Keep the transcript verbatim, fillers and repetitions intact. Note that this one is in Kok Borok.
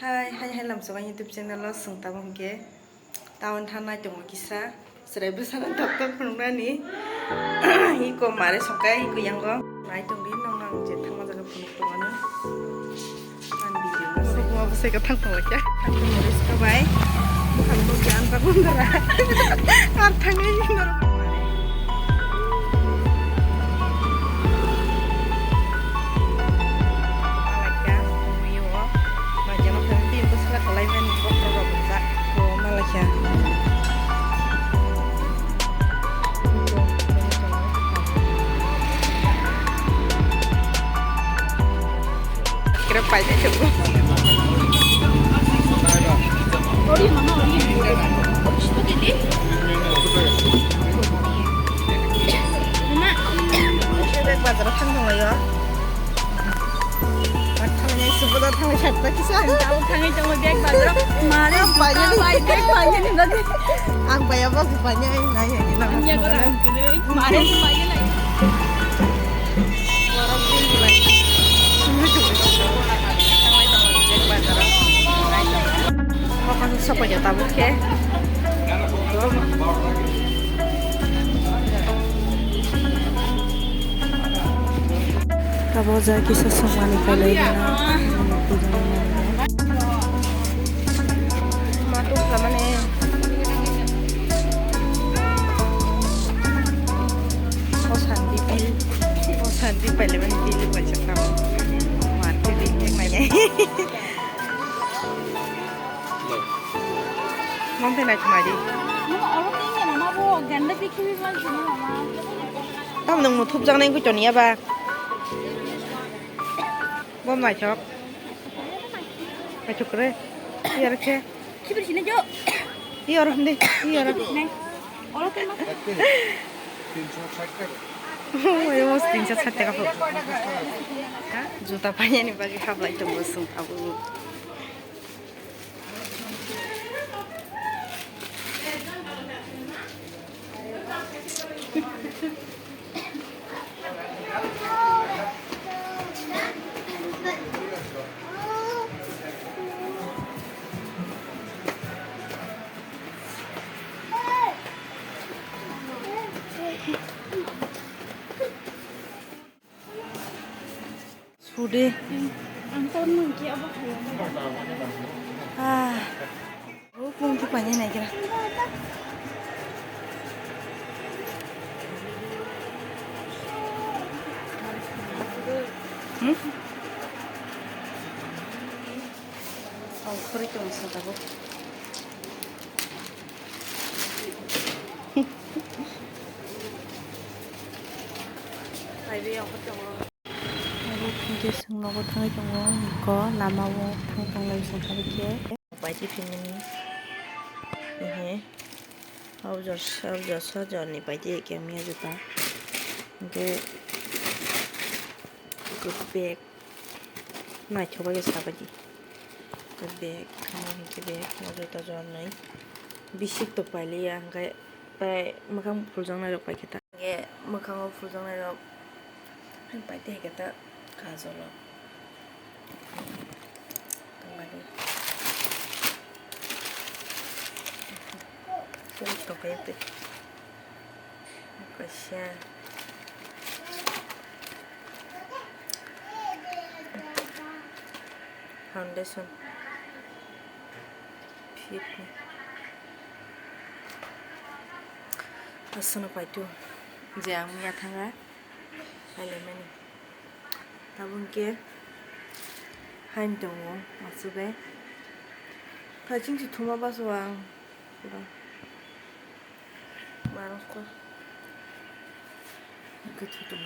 Hai, hai, hai, lamsogo YouTube channel o chwng tabuk hwnkhe town thangnai tongo kisa. Chwrai bwsano doctor phunuknani. Iko mare songkhe iko yango. Nai tongdi nong ang je thangma jaga phunuk tongmani. Ang video no se. Bwsai ka thang tongla kya? Thang tongmani sika bai. Bukhang tong kya ang tabuk ndara. Ar thangnai ndara. Kira paida cukup. Bazar thang thang yo. Thang thang subo da thang thang ta kisa. Thang thang thang bag bazar. Mare bai bag bai ni. Ang bai aba bai ni nai ni. Ang ya ko rang kene. Mare bai ni. Sokoja tabuk khe. Tabuk ja kisa songmani pailai mano. Matung khamani. O santi bil, o santi paile mani bil paisa kamo. Marke bil tek manya. Mom te nai khmai di. Tam nang muthupjak nai koi choniya ba. Bom naithok. Naithok kre. Iyar khe. Iyar hindi. Iyar. Oro khe ma. Oyo mas tinsho sat taka po. Juta painani bagwi hablai tongo chwng abo. Sude. Ang ton mangki abo khayo. Ah. Bo pung ki pani nai kira. Hmm? Ang khuri tong sa tabuk. Hai be ang khuri tong. Abo hwnkhe chwng nogo thangwi tongo, eko lama o thang tong lai song kha khe. Paiti phimani, ehe, hau jor, hau jor, so jor ni paiti ekhe mia juta. Hwnkhe, good bag, naithok bai khe sabaidi. Good bag, thangma hwnkhe bag, no juta jor nai. Bisik tok pailiya, hwnkhe tai mwkhang phuljaknai rok paikhe ta. Hwnkhe mwkhango phuljaknai rok. Ang paite hai khe ta kajolo. Tongmani. Tong tongkhe te. Kaisa. Foundation. Fit ni. Aswkno paitu. Je ang ya thanga. Pailaimani. Tabuk hwnkhe haino tongo, aswk bai. Phaiching se thuma baso ang pura. Manukha. Hwnkhe thutung.